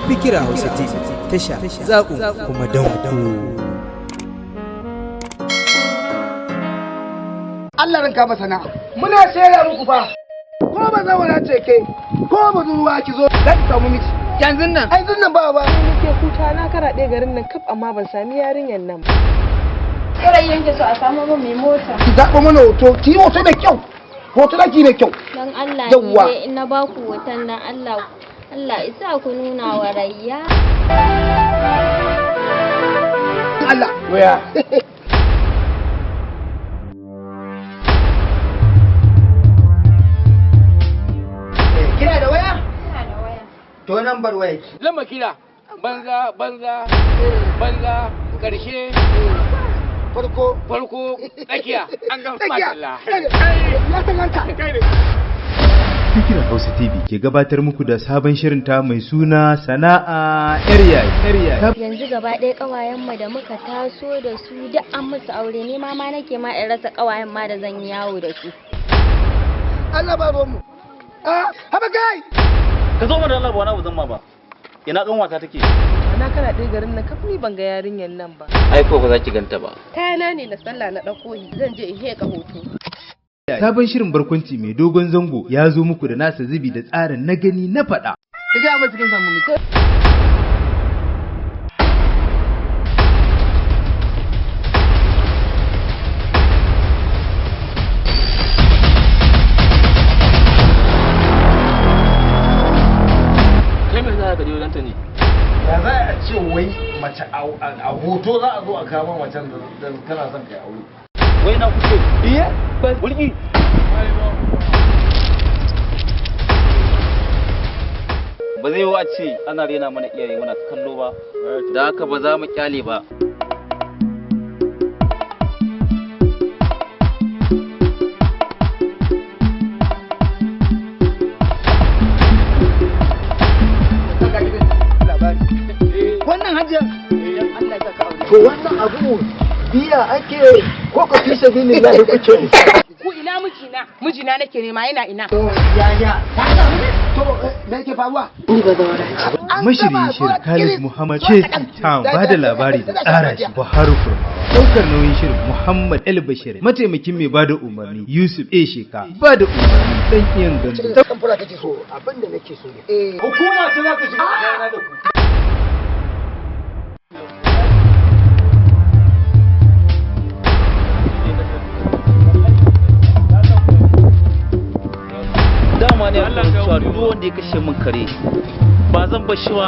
Fikira Hausa TV, tasha zaɓu kuma don ku. Allah ranka masa sana'a. Muna shera muku fa. Ko ba zawara ce ke, ko ba zuwa ki zo dan samu miji. Yanzu nan. Yanzu nan ba ba. Nake kuta na karaɗe garin nan kaf amma ban sami yarinyar nan ba. Saurayi yanke so a samo min mai mota. Ki zaɓo mana hoto, ki yi hoto mai kyau. Hoto da ki mai kyau. Don Allah ni Yawwa. dai in na ba ku hoton nan, Allah Allah isa ku nuna wa Rayya. Allah. Waya. Kina da waya? Ina da waya. To nan bar waya ki. Lamba kira. Banza banza banza karshe. Farko. Farko tsakiya an ga Tsakiya. madalla. Ya tanganta. Fikira Hausa TV ke gabatar muku da sabon shirin ta mai suna Sana'a Yar Yayi. Yar Yayi. Yanzu gaba ɗaya ƙawayen mu da muka taso da su duk an musu aure, ne ma ma nake ma in rasa ƙawayen ma da zan yi yawo da su. Allah ba ruwan mu. Ah, haba kai. Ka zo mana da Allah, ba wani abu zan ma ba. Ina kanwata take? Na karaɗe garin nan kaf ni ban ga yarinyar nan ba. Ai ko ba za ki ganta ba. Kayana ne na sallah na ɗauko shi, zan je in heƙa hoto. Sabon shirin barkwanci mai dogon zango ya zo muku da nasa zubi da tsarin na gani na faɗa. Ki ga mu cikin samu mutum. Kai me za ka je wajen ta ne? Ya za a ce wai mace a hoto za a zo a kama macen da kana son kai aure? Wai na kuke iya wulki. Ba zai yiwu a ce ana rena mana iyaye muna kallo ba, da haka ba za mu kyale ba. Wannan hajiyar. To wannan abu biya ake ko ka fi sabilillahi kuke. Ku ina mijina? Mijina nake nema, yana ina? To yaya? To me yake faruwa? Mashirin shirin Khalid Muhammad Chesi Town, ba da labari da tsara shi Buhari Kurmawa. Daukar nauyin shirin Muhammad El Bashir, mataimakin mai bada umarni Yusuf A Sheka, bada umarni dan iyan gandu. Kan fura kake so, abin da nake so ne. Eh. Hukuma ce za ta shiga tsakanin da ku. Dama ne Allah cewa duk wanda ya kashe min kare ba zan bar shi ba.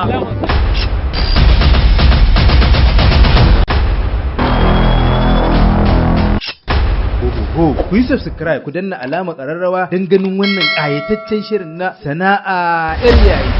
Ho, ku yi subscribe ku danna alamar ƙararrawa don ganin wannan ƙayataccen shirin na Sana'a Yar Yayi.